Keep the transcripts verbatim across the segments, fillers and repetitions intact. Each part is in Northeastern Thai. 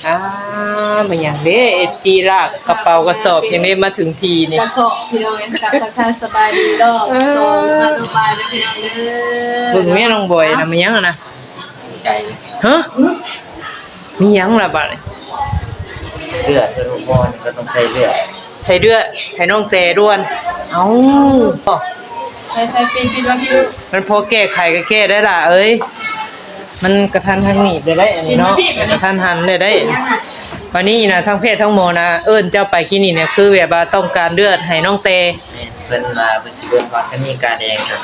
อ้า มันหยังเด้ เอฟซี ลากกระเป๋ากระสอบหยังเด้มาถึงที่นี่ กระสอบพี่น้อง กราบทักทายสบายดีรอบ เออ สอง มาดูบายเลยพี่น้องเด้อ เบิ่งแม่น้องบอยนะ มันหยังอะนะ ใจ ฮะ มีหยังล่ะบัดนี้ เลือดเพิ่นบ่พอนี่ก็ต้องใส่เลือด ใส่เลือดให้น้องแต่ด่วน เอ้า ใส่ ใส่ ปิด ปิดไว้พี่ลูก มันพอแก้ไขก็แก้ได้ล่ะเอ้ย มันกระทันหันนี่ได้ได้อันนี้เนาะ กระทันหันได้ได้ วันนี้นะ ทั้งแพทย์ทั้งหมอนะ เอิ้นเจ้าไปคลินิกเนี่ย คือแบบว่าต้องการเลือดให้น้องแต่ แม่น เพิ่นว่าเพิ่นสิเบิ่งว่าคันมีกาแดงก็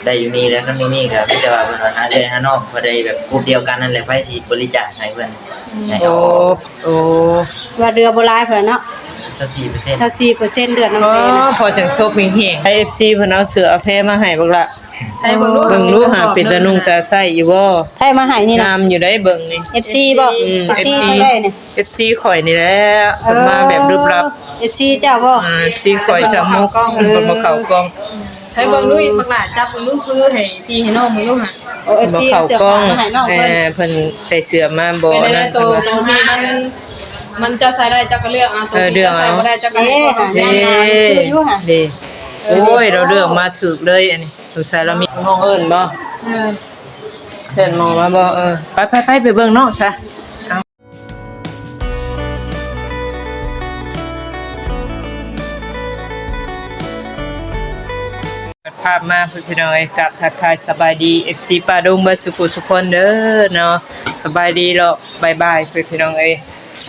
ได้อยู่นี่แหละ คันบ่มีก็มีแต่ว่าเพิ่นว่าหาเอื้อยหาน้อง พอได้แบบกลุ่มเดียวกันนั่นแหละ ไผสิบริจาคให้เพิ่น ให้ โอ้ เอา โอ้ ว่าเลือดบ่หลายเพิ่นเนาะ ซาวสี่เปอร์เซ็นต์ ซาวสี่เปอร์เซ็นต์ เลือดน้อง อ๋อ แต่นะ พอจังซบแฮงๆ ให้ เอฟซี เพิ่นเอาเสื้อเอาแพรมาให้บักละ ใส่เบิ่งดู เบิ่งดูหาเป็นตานุ่งตาใส่อยู่บ่ ไผมาให้นี่นะ งามอยู่ได้เบิ่งนี่ เอฟซี บ่ อืม เอฟซี เอฟซี เพิ่นได้นี่ เอฟซี ข่อยนี่แหละ เพิ่นมาแบบลึกลับ เอฟซี เจ้าบ่ อ่า เอฟซี ข่อยสามมุก เพิ่นมาเข้ากล้อง ใส่เบิ่งดูอีกบักหลา จับเบิ่งดู คือให้พี่ให้น้องเบิ่งดูหั่น โอ้ เอฟซี มาเข้ากล้อง เสื้อผ้ามาให้น้องเพิ่น เออ เพิ่นใส่เสื้อมาบ่ เป็นอะไร นั่น ตัว เพิ่นว่า ตัวที่มัน มันจะใส่ได้เจ้าก็เลือกเอา ตัว เออ ที่ เลือก จะใส่ เอา บ่ได้เจ้าก็ เอ๊ะ เลือกเอา หา เอ๊ะ งานงานคืออยู่หั่น เด้ โอ้ย เราเลือกมาถูกเลย อันนี้สงสัยเรามีห้องเอิ้นบ่ เออ เอิ้นหมอมาบ่ เออ ไปไปไปไปเบิ่งนอกซะ เปิดภาพมาพี่น้องเอ้ย กราบทักทายสบายดี เอฟซี ป้าดงเบิดสุขุสุคนเด้อเนาะ สบายดีเลาะบ่ายๆ พี่น้องเอ้ย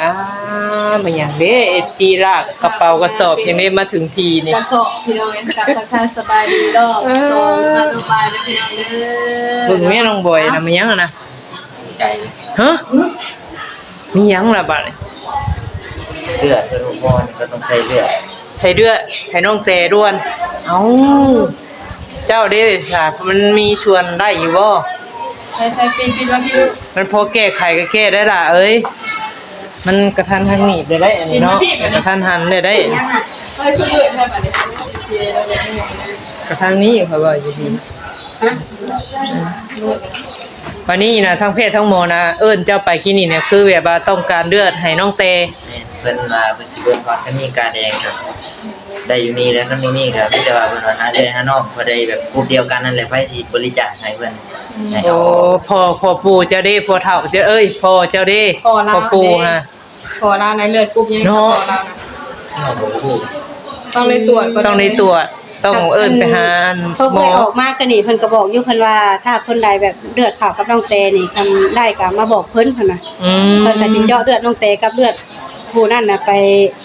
อ้า มันหยังเด้ เอฟซี ลากกระเป๋ากระสอบหยังเด้มาถึงที่นี่ กระสอบพี่น้องเอ้ย กราบทักทายสบายดีรอบ เออ สอง มาดูบายเลยพี่น้องเด้อ เบิ่งแม่น้องบอยนะ มันหยังอะนะ ใจ ฮะ มีหยังล่ะบัดนี้ เลือดเพิ่นบ่พอนี่ก็ต้องใส่เลือด ใส่เลือดให้น้องแต่ด่วน เอ้า เจ้าเด้ซะ มันมีส่วนได้อยู่บ่ ใส่ ใส่ ปิด ปิดไว้พี่ลูก มันพอแก้ไขก็แก้ได้ล่ะเอ้ย มันกระทันหันนี่ได้ได้อันนี้เนาะ กระทันหันได้ได้ กระทันนี้เขาว่าอยู่ดี วันนี้นะ ทั้งแพทย์ทั้งหมอนะ เอิ้นเจ้าไปคลินิกเนี่ย คือแบบว่าต้องการเลือดให้น้องแต่ แม่น เพิ่นว่าเพิ่นสิเบิ่งว่าคันมีกาแดงก็ได้อยู่นี่แหละ คันบ่มีก็มีแต่ว่าเพิ่นว่าหาเอื้อยหาน้อง พอได้แบบกลุ่มเดียวกันนั่นแหละ ไผสิบริจาคให้เพิ่น ให้ โอ้ เอา พ่อ พ่อปู่เจ้าเด้ พ่อเฒ่าเจ้า เอ้ย พ่อเจ้าเด้ พ่อลาว พ่อปู่ เด้ ฮะ พ่อลาวในเลือดกลุ่มหยัง เนาะ พ่อลาวนะ น้องบ่ฮู้ ต้องได้ตรวจก่อน ต้องได้ตรวจ ต้องเอิ้นไปหาอัน พวกเพิ่น หมอ ออกมาก็นี่ เพิ่นก็บอกอยู่ เพิ่นว่าถ้าคนใดแบบเลือดเข้ากับน้องแต่นี่ คันได้ก็มาบอกเพิ่น เพิ่นว่า อืม เพิ่นก็สิเจาะเลือดน้องแต่กับเลือดผู้นั่นน่ะ ไป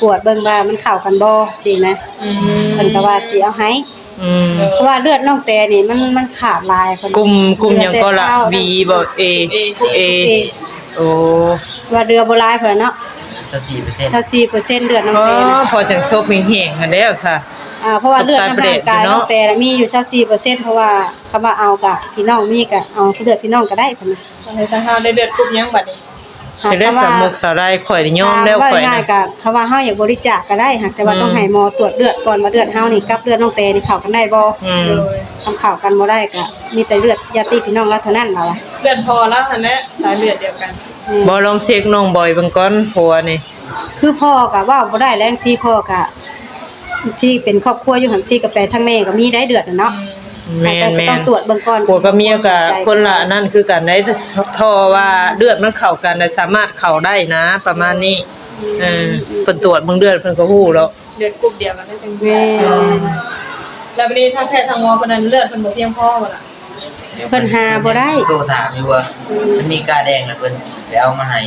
กวดเบิ่งว่ามันเข้ากันบ่ซี้นะ อืม เพิ่นก็ว่าสิเอาให้ อืม เพราะว่าเลือดน้องแต่นี่มัน มันขาดหลาย เพิ่น กลุ่ม กลุ่มหยังก็ละ เลือดแต่เช้า วีบ่ เอ เอ เอ โอ้ ว่าเลือดบ่หลายเพิ่นเนาะ ซาวสี่เปอร์เซ็นต์ ซาวสี่เปอร์เซ็นต์ เลือดน้องแต่นะ อ๋อ พอจังซบแฮงๆ หั้นแล้วซะ อ่า เพราะว่าเลือดในร่างกายน้องแต่มีอยู่ซาวสี่เปอร์เซ็นต์ เพราะว่าคำว่าเอากะพี่น้องมีกะเอาเลือดพี่น้องก็ได้เพิ่นนะ เออ ถ้าเฮาได้เลือดกลุ่มหยังบัดนี้ จะได้สาวมุกสาวลาว ข่อยนี่ยอมแล้ว ข่อยนะ เว้าง่ายๆ กะคำว่าเฮาอยากบริจาคก็ได้ค่ะ แต่ว่า อืม ต้องให้หมอตรวจเลือดก่อนว่าเลือดเฮานี่กับเลือดน้องแต่นี่เข้ากันได้บ่ อืม โดย คันเข้ากันบ่ได้ก็มีแต่เลือดญาติพี่น้องลาวเท่านั้น ว่าว่า เลือดพ่อลาวหั่นแหละ สายเลือดเดียวกัน อืม บ่ลองเช็คน้องบอยเบิ่งก่อน ผัวนี่ คือพ่อก็เว้าบ่ได้แล้ว ที่พ่อก็ ที่เป็นครอบครัวอยู่หั่น ที่กาแฟทางแม่ก็มีได้เลือดน่ะเนาะ อืม แม่นๆ แต่ก็ต้องตรวจเบิ่งก่อน ผัวกับเมียก็คนละอันนั้นคือกันได้ ท่อว่าเลือดมันเข้ากันน่ะสามารถเข้าได้นะ ประมาณนี้ อืม เออ เพิ่นตรวจเบิ่งเลือดเพิ่นก็ฮู้แล้ว เลือดกลุ่มเดียวกันได้จัง แม่น แล้วบัดนี้ทางแพทย์ทางหมอเพิ่นนั้นเลือดเพิ่นบ่เพียงพอบ่ล่ะ เพิ่นหาบ่ได้ โทรถามอยู่ว่ามันมีกาแดงน่ะ เพิ่นสิไปเอามาให้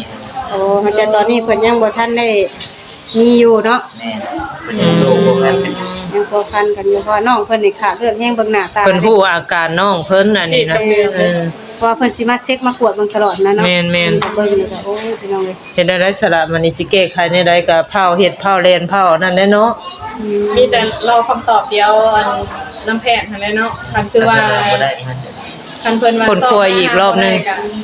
โอ้ แต่ตอนนี้เพิ่นยังบ่ทันได้ มีอยู่เนาะ แม่น เพิ่นยังโทรพัวพันกันอยู่ ยังพัวพันกันอยู่ เพราะว่าน้องเพิ่นนี่ขาดเลือดแฮง เบิ่งหน้าตา เพิ่นฮู้อาการน้องเพิ่นอันนี้นะ เออ เพราะว่าเพิ่นสิมาเช็คมากวดเบิ่งตลอดนะเนาะ แม่นๆ เบิ่งแล้วก็ โอ้ย พี่น้องเอ้ย เฮ็ดได้ได๋สละ มันนี่สิแก้ไขแนวใด๋ก็เฝ้าเฮ็ดเฝ้าแล่นเฝ้านั่นแหละเนาะ อืม มีแต่รอคำตอบเดียว อัน นำแพทย์หั่นแหละเนาะ คันคือว่า บ่ได้ คันเพิ่นว่า ค้นคว้าอีกรอบหนึ่ง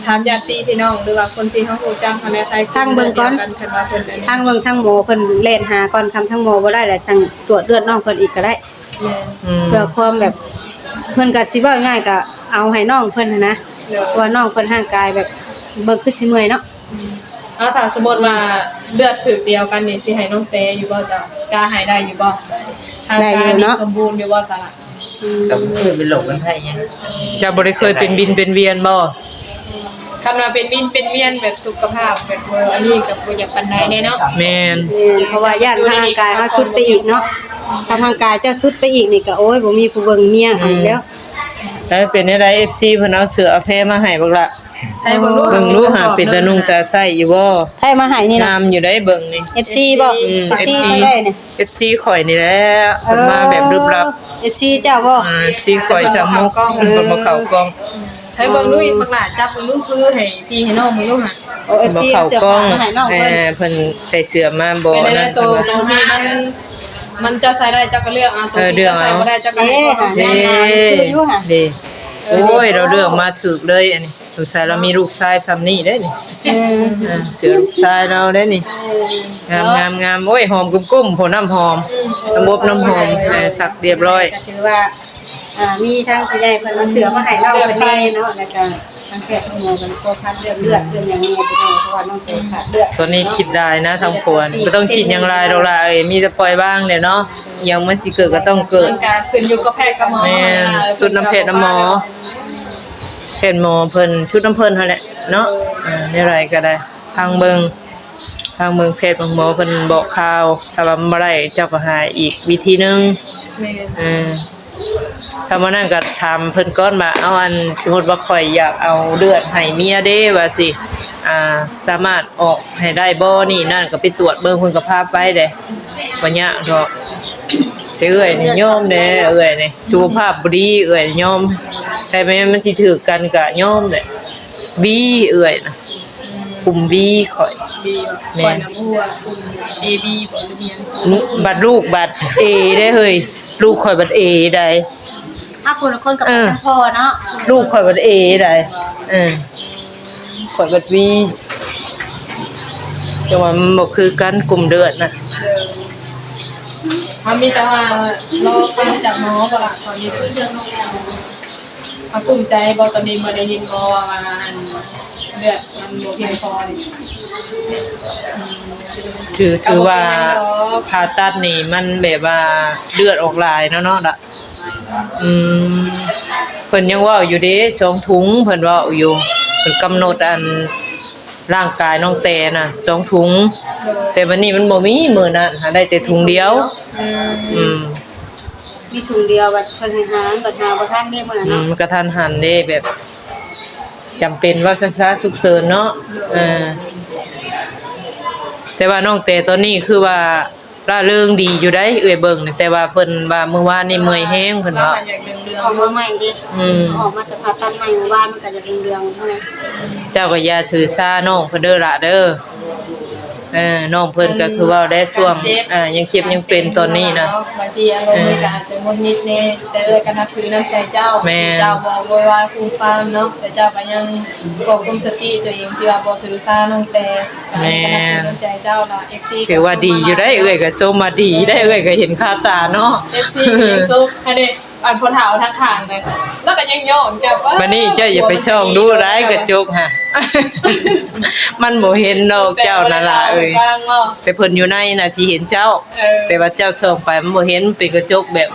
ถามญาติพี่น้อง หรือว่าคนที่เฮารู้จักหั่นแหละ ทางเบิ่งก่อน คันว่าเพิ่น ทางเบิ่งทางหมอเพิ่นแล่นหาก่อน คันทางหมอบ่ได้แล้วจั่งตรวจเลือดน้องเพิ่นอีกก็ได้ แม่น อืม เพื่อความแบบ เพิ่นก็สิเว้าง่ายก็เอาให้น้องเพิ่นหั้นนะ โดย เพราะว่าน้องเพิ่นร่างกายแบบ เบิ่งคือสิเมื่อยเนาะ อืม เอาถ้าสมมติว่าเลือดถืกเดียวกันนี่สิให้น้องเตอยู่บ่เจ้า กล้าให้ได้อยู่บ่ ทางกายนี่ ได้อยู่เนาะ สมบูรณ์อยู่บ่สาระ อืม ก็บ่เคยเป็นโรคเป็นภัยหยัง เจ้าบ่ได้เคยเป็นวินเป็นเวียนบ่ คันว่าเป็นวินเป็นเวียนแบบสุขภาพแบบเอออันนี้ก็บ่อยากปานใดแน่เนาะ แม่น แม่น เพราะว่าย้านทางร่างกายเฮาสุดไปอีกเนาะ ถ้าร่างกายเจ้าสุดไปอีกนี่ก็ โอ้ย บ่มีผู้เบิ่งเมียให้แล้ว แล้วเป็นจั่งใด เอฟซี เพิ่นเอาเสื้อเอาแพรมาให้บักละ ใส่เบิ่งดู เบิ่งดูหาเป็นตานุ่งตาใส่อยู่บ่ ไผมาให้นี่นะ งามอยู่ได้เบิ่งนี่ เอฟซี บ่ อืม เอฟซี เอฟซี เพิ่นได้นี่ เอฟซี ข่อยนี่แหละ เพิ่นมาแบบลึกลับ เออ เอฟซี เจ้าบ่ อ่า เอฟซี ข่อยสามมุก เพิ่นมาเข้ากล้อง ใส่เบิ่งดูอีกบักหลาจับเบิ่งดูคือให้พี่ให้น้องเบิ่งดูหั่น โอ้ เอฟซี เพิ่นมาเข้ากล้อง เอาเสื้อผ้ามาให้น้องเพิ่น เออ เพิ่นใส่เสื้อมาบ่ เป็นอะไร นั่น ตัว ตัวที่มัน มันจะใส่ได้เจ้าก็เลือกเอา ตัว เออ ที่ เลือกเอา จะใส่บ่ได้เจ้าก็ให้ เอ๊ะ เขา หา เด้ งานงานคืออยู่หั่น เด้ เออ โอ้ย เราเลือกมาถูกเลยอันนี้ สงสัยเรามีลูกชายส่ำนี้เด้นี่ เออ อ่า เสื้อลูกชายเราเด้นี่ เออ งามงามงาม โอ้ย หอมกุ้มๆ โห น้ำหอม อืม น้ำอบน้ำหอม เออ ซักเรียบร้อย ก็ถือว่า อ่า มีทางผู้ใหญ่เพิ่นเอาเสื้อมาให้น้องเพิ่นแน่เนาะ แล้วก็ทางแพทย์ทางหมอเพิ่นก็พักเรื่องเลือดเรื่องหยังแน่พี่น้อง เพราะว่าน้องเตขาดเลือด ตอนนี้คิดได้นะ ทางผัวนี่บ่ต้องคิดหยังหลายดอกล่ะเอ้ย มีแต่ปล่อยวางเนี่ยเนาะ หยังมันสิเกิดก็ต้องเกิด มันก็ขึ้นอยู่กับแพทย์กับหมอ แม่น สุดน้ำแพทย์น้ำหมอ แพทย์หมอเพิ่น สุดน้ำเพิ่นหั่นแหละเนาะ อ่า แนวใดก็ได้ ฟังเบิ่ง ฟังเบิ่งแพทย์เบิ่งหมอเพิ่นบอกข่าว ถ้าว่ามันบ่ได้เจ้าก็หาอีกวิธีหนึ่ง แม่น เออ ถ้ามื้อนั้นก็ถามเพิ่นก่อนว่า เอา อัน สมมุติว่าข้อยอยากเอาเลือดให้เมียเด้ ว่าสิ อ่า สามารถออกให้ได้บ่ นี่นั่นก็ไปตรวจเบิ่ง เพิ่นก็พาไปเด้ บ่ยากดอก แต่เอื้อยนี่ยอมแน่ เอื้อยนี่สุขภาพบ่ดี เอื้อยยอม แต่แม้มันสิถืกกันก็ยอมแหละ วีเอื้อยนะ กลุ่มวีข้อย วี แม่น ข้อยน่ะบ่ฮู้ว่ากลุ่ม เอ บี บ่หรือหยัง บัดลูกบัด เอ ได้เฮ้ย ลูกข้อยบัด เอ ได้ ถ้าคนละคนกับ เออ พ่อเนาะ ลูกข้อยบัด เอ ได้ เออ ข้อยบัด วี แต่ว่ามันบ่คือกันกลุ่มเลือดนะ เออ เฮามีแต่ว่ารอฟังจากหมอบ่ล่ะ ตอนนี้คือเรื่องของหมอ เฮากลุ้มใจบ่ ตอนนี้บ่ได้ยินหมอว่าอันเลือดมันบ่เพียงพอนี่ อืม ถือ ถือว่า ก็บ่เป็นหยังดอก ผ่าตัดนี่มันแบบว่าเลือดออกหลายเนาะ เนาะล่ะ อืม เพิ่นยังเว้าอยู่เด้ สองถุง เพิ่นเว้าอยู่ เพิ่นกำหนดอัน ร่างกายน้องแต่น่ะ สองถุง โดย แต่บัดนี้มันบ่มี มื้อนั้นหาได้แต่ถุงเดียว อืม อืม มีถุงเดียว บัดเพิ่นให้หา บัดหาบ่ทันเด้มื้อนั้น อืม เนาะ มันกะทันหันเด้ แบบจำเป็นว่าซะ ซะ ฉุกเฉินเนาะ โดย เออ แต่ว่าน้องแต่ตอนนี้คือว่า ร่าเริงดีอยู่ได้ เอื้อยเบิ่งนี่ แต่ว่าเพิ่นว่ามื้อวานนี่เมื่อยแฮงเพิ่นว่า ออกมาใหม่เด้ อืม ออกมาแต่ผ่าตัดใหม่มื้อวานมันก็อยากเหลืองๆ เมื่อย เจ้าก็อย่าถือสาน้องเพิ่นเด้อล่ะเด้อ เออ น้องเพิ่นก็คือว่าได้ช่วง เอ่อ ยังเจ็บยังเป็นตอนนี้นะ บางทีอารมณ์มันก็อาจจะหงุดหงิดแน่ แต่เอื้อยก็นับถือน้ำใจเจ้า แม่น ที่เจ้าบ่โวยวายฟูมฟามเนาะ แต่เจ้าก็ยังควบคุมสติตัวเองที่ว่าบ่ถือสาน้องแต่ แม่น ก็นับถือน้ำใจเจ้าล่ะ เอฟซี ถือว่าดีอยู่ได้ เอื้อยก็ชมว่าดีได้ เอื้อยก็เห็นคาตาเนาะ เอฟซี ก็ยังชม อันนี้ อันพ่อเฒ่าทางข้างเลย แล้วก็ยังยอมเจ้าว่า บัดนี้เจ้าอย่าไปส่องดูได้กระจกฮะ มันบ่เห็นดอกเจ้านั่นล่ะเอ้ย แต่เพิ่นอยู่ในน่ะสิเห็นเจ้า เออ แต่ว่าเจ้าส่องไปมันบ่เห็น มันเป็นกระจกแบบ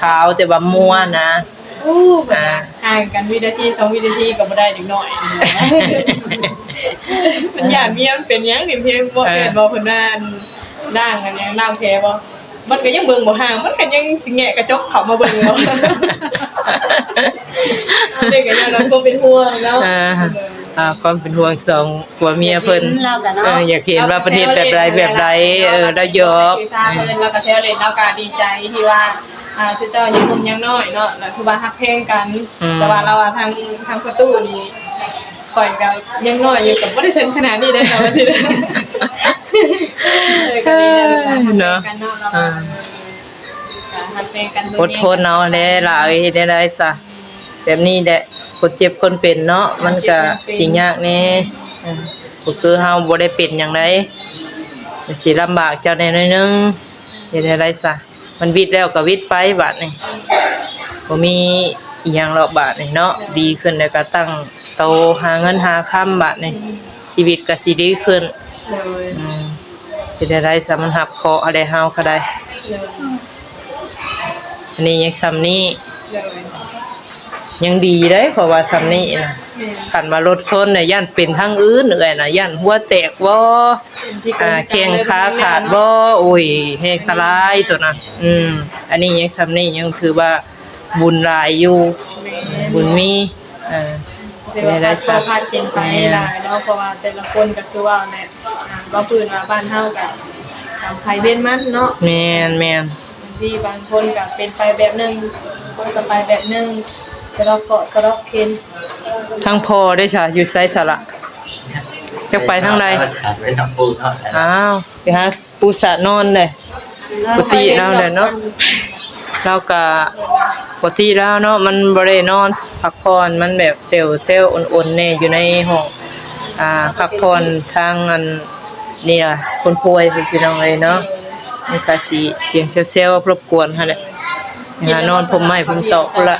ขาวแต่ว่ามัวนะ อู้ อ่า ห่างกันวินาทีสองวินาทีก็บ่ได้เด็กน้อย มันย่านเมียมันเป็นหยังนี่ เพียงบ่ เออ เอิ้นบ่เพิ่นว่าอันล้างอันหยังล้างแผลบ่ มันก็ยังเบิ่งบ่ห่าง มันก็ยังสิแงะกระจกเข้ามาเบิ่งบ่ อันนี้ก็ย้อนว่าความเป็นห่วงเนาะ อ่า อ่า ความเป็นห่วงสองผัวเมียเพิ่น อยากเห็นลาวกันเนาะ เออ อยากเห็นว่าเพิ่นเฮ็ดแบบใดแบบใด เออ ลาวหยอก ลาวก็แซวเล่น ลาวก็ดีใจที่ว่า อ่า ชื่อเจ้ายังหนุ่มยังน้อยเนาะ แล้วคือว่าฮักแพงกัน อืม แต่ว่าลาวอะทาง ทางประตูนี่ ข้อยก็ยังน้อยอยู่ ก็บ่ได้ถึงขนาดนี้เด้อ แต่ว่าสิ เออ ก็ดีนะ เนาะ ฮักแพงกันเนาะ อ่า ก็ฮักแพงกัน อดทนเอาแหละล่ะเอ้ย เฮ็ดได้ซะ แบบนี้แหละ คนเจ็บคนเป็นเนาะ มันก็สิยากแหน่ อืม ก็คือเฮาบ่ได้เป็นหยังใด ก็สิลำบากเจ้าแหน่หน่อยหนึ่ง เฮ็ดได้ซะ มันวิดแล้วก็วิดไปบาดนี้ บ่มีอิหยังหรอกบาดนี้เนาะ ดีขึ้นแล้วก็ตั้งโตหาเงินหาคำบาดนี้ ชีวิตก็สิดีขึ้น โดย อืม สิได้ ได้ซะ มันรับเคราะห์ได้ เฮาก็ได้ โดย อันนี้ยังส่ำนี้ โดย ยังดีเด้ เพราะว่าส่ำนี้นะ แม่น คันว่ารถชนเนี่ย ย่านเป็นทางอื่นเอื้อยนะ ย่านหัวแตกบ่ เป็นพิกล อ่า แข้งขาขาดบ่ โอ้ย แฮงอันตรายตัวนั้น อืม อันนี้ยังส่ำนี้ ยังถือว่าบุญหลายอยู่ แม่น บุญมี อ่า ถือว่า ได้ ได้ พลาดเคราะห์ ซะ พลาดเข็ญไป แม่น หลายเนาะ เพราะว่าแต่ละคนก็คือว่าแหละ อ่า บ่พื้นว่าบ้านเฮาก็กรรมไผเวรมันเนาะ แม่น แม่น บางทีบางคนก็เป็นไปแบบหนึ่ง บางคนก็ไปแบบหนึ่ง สะเดาะเคราะห์ สะเดาะเข็ญ ทางพ่อเด้ซะ อยู่ไสซะละ จักไปทางใด เอาสาดไปทางปูนเนาะ อ้าว ไปหา ปูสะนอนเลย ปกติลาวเลยเนาะ ลาวก็ปกติลาวเนาะ มันบ่ได้นอนพักผ่อน มันแบบเซลเซลอ่อนๆแน่อยู่ในห้อง อ่า พักผ่อนทางอันนี่ล่ะ คนป่วยพี่น้องเอ้ยเนาะ มันก็สิเสียงเซลเซลรบกวนหั่นแหละ หานอนพรมไม้พรมตอกพุ้นละ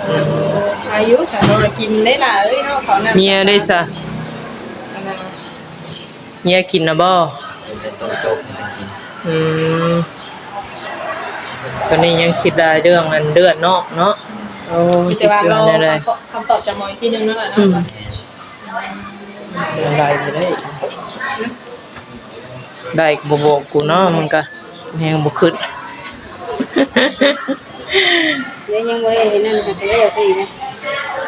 อืม อายุสาวน้อยกินได้หลายเอ้ยเนาะ เขานั่น เมียได้ซะ อันนั้น เมียกินนะบ่ เป็นตัวโจ๊กให้มันกิน อืม ตอนนี้ยังคิดได้เรื่องอันเลือดนอกเนาะ โอ้ มีแต่ว่ารอ สิเชื่อได้ คำตอบจากหมออีกทีหนึ่งนั่นแหละเนาะ อืม ได้อยู่ได้ ได้ก็บ่บอกกูเนาะ มึงก็แฮงบ่ขึ้น เดี๋ยวยังบ่ได้นั่นค่ะ ก็แล้วแต่อีกนะ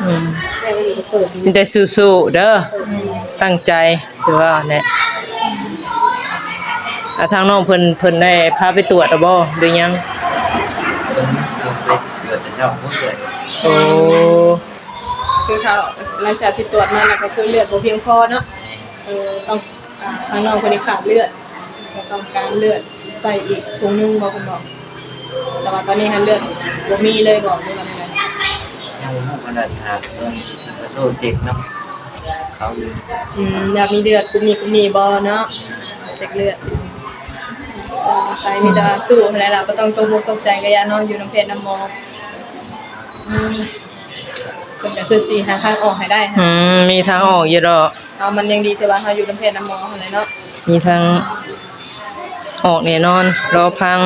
อืม แล้วก็อีกก็เปิดอีก มีแต่สู้ๆเด้อ อืม ตั้งใจ คือว่าเนี่ย อ่ะ ทางน้องเพิ่น เพิ่นได้พาไปตรวจแล้วบ่ หรือยัง เพิ่นไปตรวจแต่เช้าพุ้นเลย โอ้ คือเขา หลังจากที่ตรวจมาแล้วก็คือเลือดบ่เพียงพอเนาะ แม่น เออ ต้อง อ่า ทางน้องเพิ่นนี่ขาดเลือด ก็ต้องการเลือดใส่อีกถุงหนึ่งบ่ เพิ่นบอก แต่ว่าตอนนี้หั้นเลือดบ่มีเลยบอก หรือว่าแนวใด ยังบ่ฮู้ขนาด ถามเบิ่ง เพิ่นก็โทรเช็กนำเขาอยู่ อืม อยากมีเลือดกลุ่มนี้กลุ่มนี้บ่เนาะ เช็กเลือด เออ ไปมีแต่ว่าสู้หั้นแหละล่ะ บ่ต้องตกอกตกใจก็อย่าเนาะ อยู่นำแพทย์นำหมอ อืม เพิ่นก็คือสิหาทางออกให้ได้หั้น อืม มีทางออกอยู่ดอก เอา มันยังดีแต่ว่าเฮาอยู่นำแพทย์นำหมอหั้นแหละเนาะ มีทางออกแน่นอน รอฟัง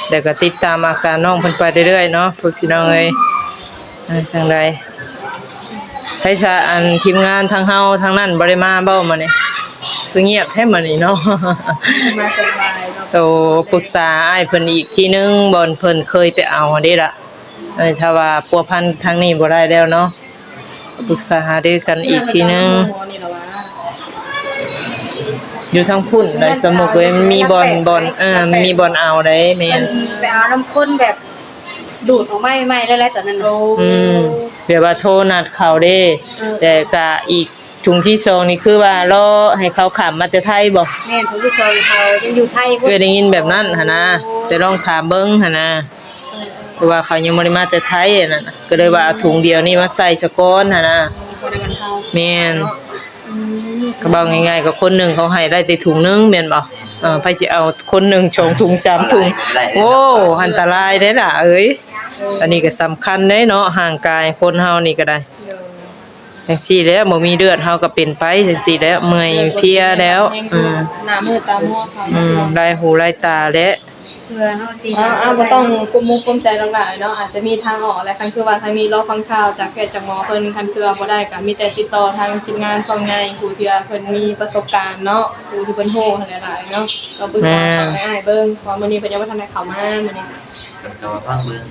แล้วก็ติดตามอาการน้องเพิ่นไปเรื่อยๆเนาะ พวกพี่น้องเอ้ย อ่า จั่งใด ไผซะ อันทีมงานทางเฮาทางนั้นบ่ได้มาบ่มื้อนี้ คือเงียบแท้มื้อนี้เนาะ มาสบายเนาะ โตปรึกษาอ้ายเพิ่นอีกทีหนึ่ง บ่อนเพิ่นเคยไปเอาเด้ล่ะ เอ้ย ถ้าว่าพัวพันทางนี้บ่ได้แล้วเนาะ ปรึกษาหารือกันอีกทีหนึ่ง อยู่ทางพุ้นได้ สมมุติว่ามีบ่อน บ่อน เออ มีบ่อนเอาได้ แม่น เพิ่นไปเอานำคนแบบดูดออกมาใหม่ๆแล้วแหละตอนนั้นน่ะ อืม แบบว่าโทรนัดเขาเด้ เออ แต่ก็อีก ถุงที่สองนี่คือว่ารอให้เขาข้ามมาแต่ไทยบ่ แม่น ถุงที่สองเขายังอยู่ไทยพุ้น เอ้ย ได้ยินแบบนั้นหั้นนะ แต่ลองถามเบิ่งหั้นนะ เพราะว่าเขายังบ่ได้มาแต่ไทยอันนั้นน่ะ ก็เลยว่าเอาถุงเดียวนี่มาใส่ซะก่อนหั้นนะ บ่ได้บรรเทา แม่น เนาะ อืม ก็เว้าง่ายๆ ก็คนหนึ่งเขาให้ได้แต่ถุงหนึ่งแม่นบ่ เออ ไผสิเอาคนหนึ่งสองถุงสามถุง ได้ โอ้ อันตรายเด้ล่ะเอ้ย อันนี้ก็สำคัญเด้เนาะ ร่างกายคนเฮานี่ก็ได้ โดย จั่งซี้แหละ บ่มีเลือดเฮาก็เป็นไปจั่งซี้แหละ เมื่อยเพลียแล้ว อืม หน้ามืดตามัวเขา อืม ลายหูลายตาแล้ว เพื่อเฮาสิ เอา เอา บ่ต้องกุ้มอกกุ้มใจหลายเนาะ อาจจะมีทางออกแหละ คันคือว่าทางนี้รอฟังข่าวจากแพทย์จากหมอเพิ่น คันคือว่าบ่ได้ก็มีแต่ติดต่อทางทีมงานช่องใหญ่ ผู้ที่ว่าเพิ่นมีประสบการณ์เนาะ ผู้ที่เพิ่นรู้หลายๆเนาะ ก็ปรึกษา แม่น ทางอ้ายเบิ่ง เพราะว่ามื้อนี้เพิ่นยังบ่ทันได้เข้ามามื้อนี้ เพิ่นก็ว่าฟังเบิ่ง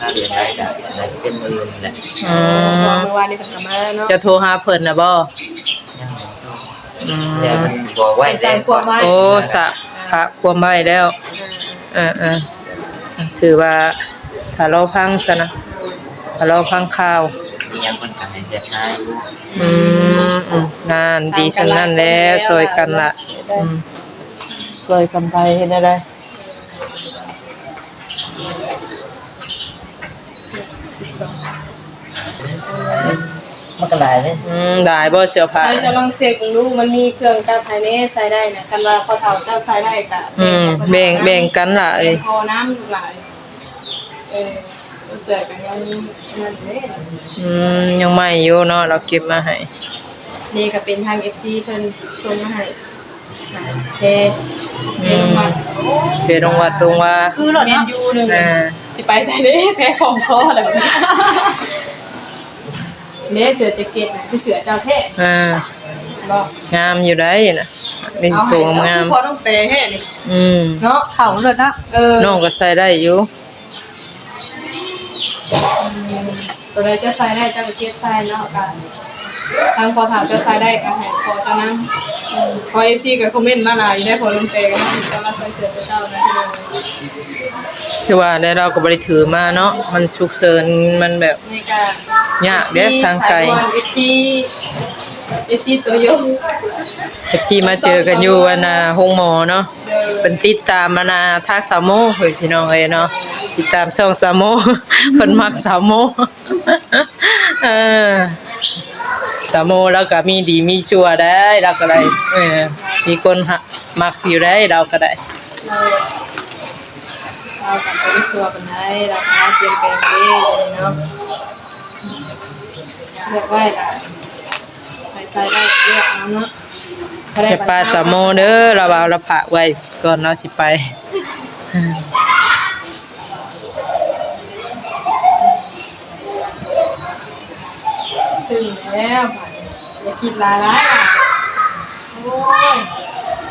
ถ้าเดือนใดก็น่าจะเป็นมื้ออื่นแหละ อืม เพราะว่ามื้อวานนี้เพิ่นก็มาเนาะ จะโทรหาเพิ่นน่ะบ่ ยังบ่โทร อืม แต่เพิ่นบอกไว้ เพิ่นสั่งความไว้ โอ้ สะ พระความไว้แล้ว อ่า เออๆ ถือว่าถ้ารอฟังซะนะ ถ้ารอฟังข่าว มีหยังเพิ่นก็ให้เสียหายอยู่ อืม อืม นั่น ดีส่ำนั้นแหละ ช่วยกันละ อืม ช่วยกันไปเฮ็ดแนวใด มันก็หลายเลย อืม หลายบ่เสื้อผ้า ใส่จะลองเช็คดู มันมีเครื่องจักรภายในใส่ได้นะ คันว่าพ่อเฒ่าเจ้าใส่ได้ก็ อืม แบ่ง แบ่งกันล่ะเอ้ย พอน้ำหลาย เออ เสื้อกันยังนั่นเด้ อืม ยังใหม่อยู่เนาะ เราเก็บมาให้ นี่ก็เป็นทาง เอฟซี เพิ่นส่งมาให้ แพ แพลงวัด แพลงวัด ลงว่า คือรถเนาะ แมนยูหนึ่ง อ่า สิไปใส่เด้ แพของคออะไรแบบนี้ เนี่ย เสื้อแจ็คเก็ตน่ะ คือเสื้อเจ้าแท้ อ่า บอก งามอยู่ได้น่ะ นี่ เอาให้ ตัวงาม เอาคือพอต้องแต่แท้นี่ อืม เนาะ เขาเลยเนาะ เออ น้องก็ใส่ได้อยู่ ตัวใดเจ้าใส่ได้เจ้าก็เก็บใส่เนาะ กัน ทางพอถามเจ้าใส่ได้ก็ให้พอเจ้านั่ง พอ เอฟซี ก็คอมเมนต์มาหลายอยู่ได้ พอลงแต่ก็มาถึงตอนรับใส่เสื้อเจ้านะพี่น้อง คือว่าได้ เราก็บ่ได้ถือมาเนาะ มันฉุกเฉิน มันแบบ นี่ก็ ยากเด้ เอฟซี ทางไกล สายด่วน เอฟซี เอฟซี ตัวยง เอฟซี มาเจอกันอยู่อันน่ะ โรงหมอเนาะ เออ เพิ่นติดตามอันน่ะ ทางสาวโม เฮ้ย พี่น้องเอ้ยเนาะ ติดตามช่องสาวโม เพิ่นมักสาวโม เออ สาวโมแล้วก็มีดีมีชั่วได้ เราก็ได้ เออ มีคนฮัก มักอยู่ได้ เราก็ได้ เรา เราก็บ่ได้ชั่วปานใด เราก็เปลี่ยนแปลงเด้ เดี๋ยวนี้เนาะ เลือกไว้ล่ะ ใครใส่ได้เลือกเอาเนาะ บ่ได้ อย่าปาสาวโมเด้อ เราเอาเราฝากไว้ก่อน เราสิไป ซึ่งแล้ว อย่าคิดหลายหลาย โอ้ย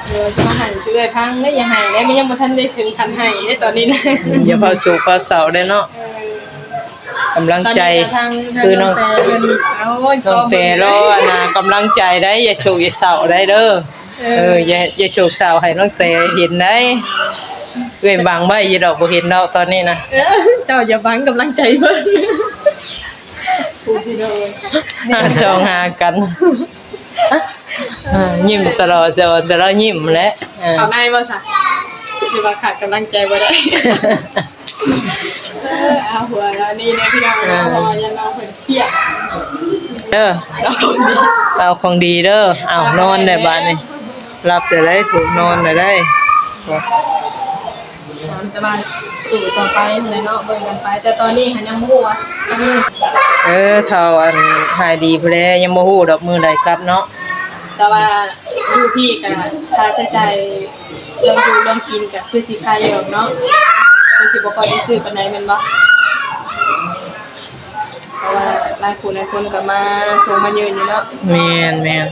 เดี๋ยวจะมาให้เอื้อยพังเด้อ อย่าให้แล้ว มันยังบ่ทันได้ถึงขั้นให้เด้อตอนนี้นะ อืม อย่าเผาโศกเผาเศร้าเด้อเนาะ เออ กำลังใจ ตอนนี้ก็ทาง คือน้อง น้องแต่เพิ่น โอ้ย น้องแต่ ซ้อม รออันน่ะ กำลังใจได้ อย่าโศกอย่าเศร้าได้เด้อ เออ เออ อย่า อย่าโศกเศร้าให้น้องแต่เห็นได้ เอื้อยบังไว้อยู่ดอก บ่เห็นดอกตอนนี้นะ เออ เจ้าอย่าบังกำลังใจเพิ่น ผู้พี่น้อง หาช่องหากัน อ่า ยิ้มตลอด เจ้าแต่เรายิ้มแหละ อ่า เขาในบ่ซะ สิว่าขาดกำลังใจบ่ได้ เออ เอาหัวเราะนี่นะพี่น้อง อ่า เนาะ เพราะว่าอย่าน้องเพิ่นเครียด เออ เอาของดี เอาของดีเด้อ เอา เอา นอนได้บาดนี้ หลับได้ ถูกนอนได้ มันจะมาสู่ต่อไปเลยเนาะ เบิ่งกันไป แต่ตอนนี้หั้นยังบ่ฮู้ว่า เออ เฒ่าอันหายดีพุ้นแหละ ยังบ่ฮู้ดอกมื้อใดกลับเนาะ แต่ว่าอยู่พี้ก็ค่าใช้จ่ายเรื่องอยู่เรื่องกินก็คือสิคายอยู่เนาะ คือสิบ่ค่อยได้ซื้อปานใดแม่นบ่ เพราะว่าหลายผู้หลายคนก็มาส่งมายื่นอยู่เนาะ แม่น แม่น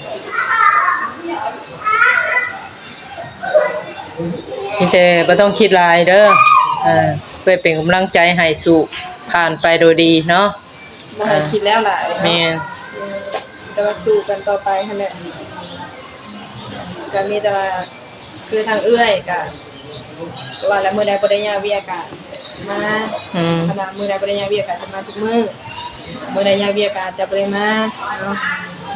มีแต่บ่ต้องคิดหลายเด้อ เออ เพื่อเป็นกำลังใจให้สู้ผ่านไปโดยดีเนาะ บ่ให้คิดแล้วหลายเนาะ แม่น แต่ว่าสู้กันต่อไปหั้นแหละ ก็มีแต่ว่า คือทางเอื้อยก็ว่าแล้ว มื้อใดบ่ได้ยากเวียกก็มา อืม คันว่ามื้อใดบ่ได้ยากเวียกก็จะมาทุกมื้อ มื้อใดยากเวียกก็อาจจะบ่ได้มาเนาะ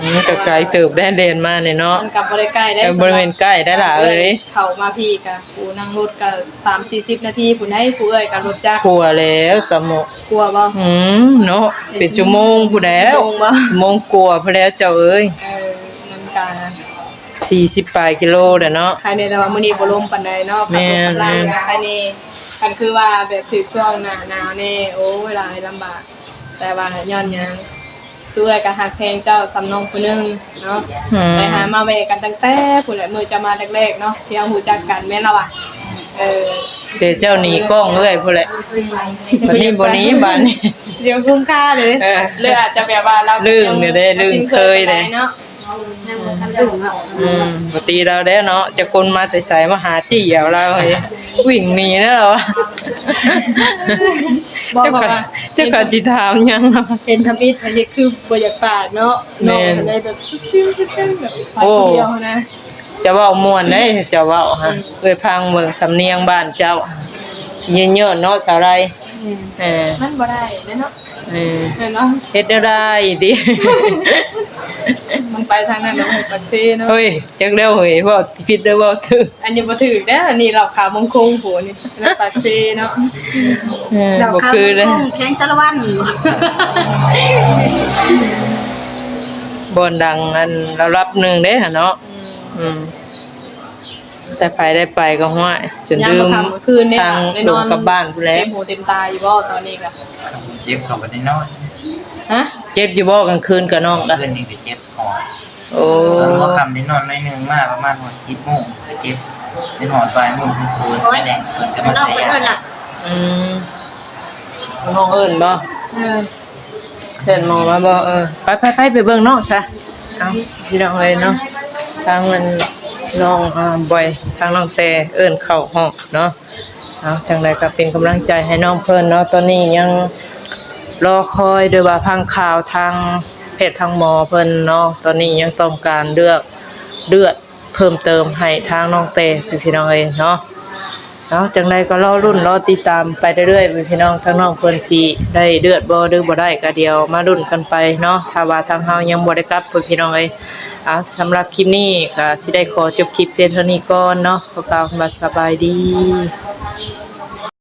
อืม ก็ไกลเติบได้ แล่นมานี่เนาะ มันก็บ่ได้ใกล้ได้ เออ บ่แม่นใกล้ได้ล่ะเอ้ย เข้ามาพี้ก็ผู้นั่งรถก็สามสี่สิบนาทีพุ้นได๋ ผู้เอื้อยก็รถจักร กว่าแล้วสาวโม กว่าบ่ อืม เนาะ เป็นชั่วโมงพุ้นแล้ว ชั่วโมงบ่ ชั่วโมงกว่าพุ้นแล้วเจ้าเอ้ย เออ นั่นก็ สี่สิบปลายกิโลแล้วเนาะ ใครแน่แต่ว่ามื้อนี้บ่ลมปานใดเนาะ แม่น ขับรถขับลา แม่น ใครแน่ คันคือว่าแบบถืกช่วงหน้าหนาวแน่ โอ้ย หลายลำบาก แต่ว่าย้อนหยัง สู้เอื้อยก็ฮักแพงเจ้าส่ำน้องผู้หนึ่งเนาะ อืม ไปหามาแวะกันตั้งแต่พุ้นแหละ มื้อเจ้ามาแรกๆเนาะ ที่เฮารู้จักกันแม่นละวะ เออ แต่เจ้าหนีกล้องเอื้อยพุ้นแหละ บัดนี้บ่หนีบัดนี้ เดี๋ยวคุ้มค่าเลย เออ เลยอาจจะแบบว่าเรา ลืมเนี่ยเด้ ลืมเคยเด้ เนาะ ยังบ่ทันลืมเนาะ อืม ปกติเราแล้วเนาะ จะคนมาแต่ไสมาหาจี้เอาเราเฮ้ย วิ่งหนีแล้วเราอะ บอกว่า เจ้าก็ เจ้าก็สิถามหยังเนาะ เห็นทำอิฐอันนี้คือบ่อยากปากเนาะ แม่น น้องก็เลยแบบซุบซิบซุบซิบแบบไป โอ้ คนเดียวนะ จะเว้าม่วนเด้ จะเว้าฮะ อืม เอ้ยพังเบิ่งสำเนียงบ้านเจ้า สิเยินๆเนาะ สาวไร อืม เออ มันบ่ได้เด้เนาะ เออ แม่นเนาะ เฮ็ดแนวใดติ มันไปทางนั้นเนาะ ปากเซเนาะ เฮ้ย จักแล้วเฮ้ย เว้าผิดเด้อ เว้าถูก อันนี้บ่ถูกเด้อ อันนี้เหล้าขาวเมืองคงโหนี่ ปากเซเนาะ เออ เหล้าขาว บ่คือเลย เมืองคง แขวงสารวัน บ่อนดังอันระดับหนึ่งเด้หั่นเนาะ อืม อืม แต่ไผได้ไปก็ฮ้วย จนลืม ยามค่ำคืนนี่ ทาง แน่นอน ลงกลับบ้านพู้นแหละ เต็มหูเต็มตาอยู่บ่ตอนนี้ก็ เจ็บก็บ่ได้นอน ฮะ เจ็บอยู่บ่กลางคืนกับน้องก็ คืนนี้ก็เจ็บคอ โอ้ ตอนหัวค่ำได้นอนหน่อยหนึ่ง มาประมาณฮอดสิบโมง เจ็บ เป็นฮอดบ่ายโมง เป็นศูนย์ โอ้ย แดงเพิ่นก็มา น้อง ใส่ เพิ่น ยา เอิ้นล่ะ อืม น้องเอิ้นบ่ เออ เอิ้นหมอมาบ่ เออ ไปไปไปไปเบิ่งน้องซะ เอาพี่น้องเอ้ยเนาะ ทางมันน้อง อ่า บอย ทางน้องแต่เอิ้นเข้าห้องเนาะ เอา จังใดก็เป็นกำลังใจให้น้องเพิ่นเนาะ ตอนนี้ยังรอคอย โดยว่าฟังข่าวทางแพทย์ทางหมอเพิ่นเนาะ ตอนนี้ยังต้องการเลือก เลือดเพิ่มเติมให้ทางน้องแต่ พี่น้องเอ้ยเนาะ เอา จังใดก็รอลุ้นรอติดตามไปเรื่อยๆ พี่น้อง ทางน้องเพิ่นสิได้เลือดบ่หรือบ่ได้ ก็เดี๋ยวมาลุ้นกันไปเนาะ ถ้าว่าทางเฮายังบ่ได้กลับ พี่น้องเอ้ย เอา สำหรับคลิปนี้ก็สิได้ขอจบคลิปเพียงเท่านี้ก่อนเนาะ ขอกล่าวคำว่าสบายดี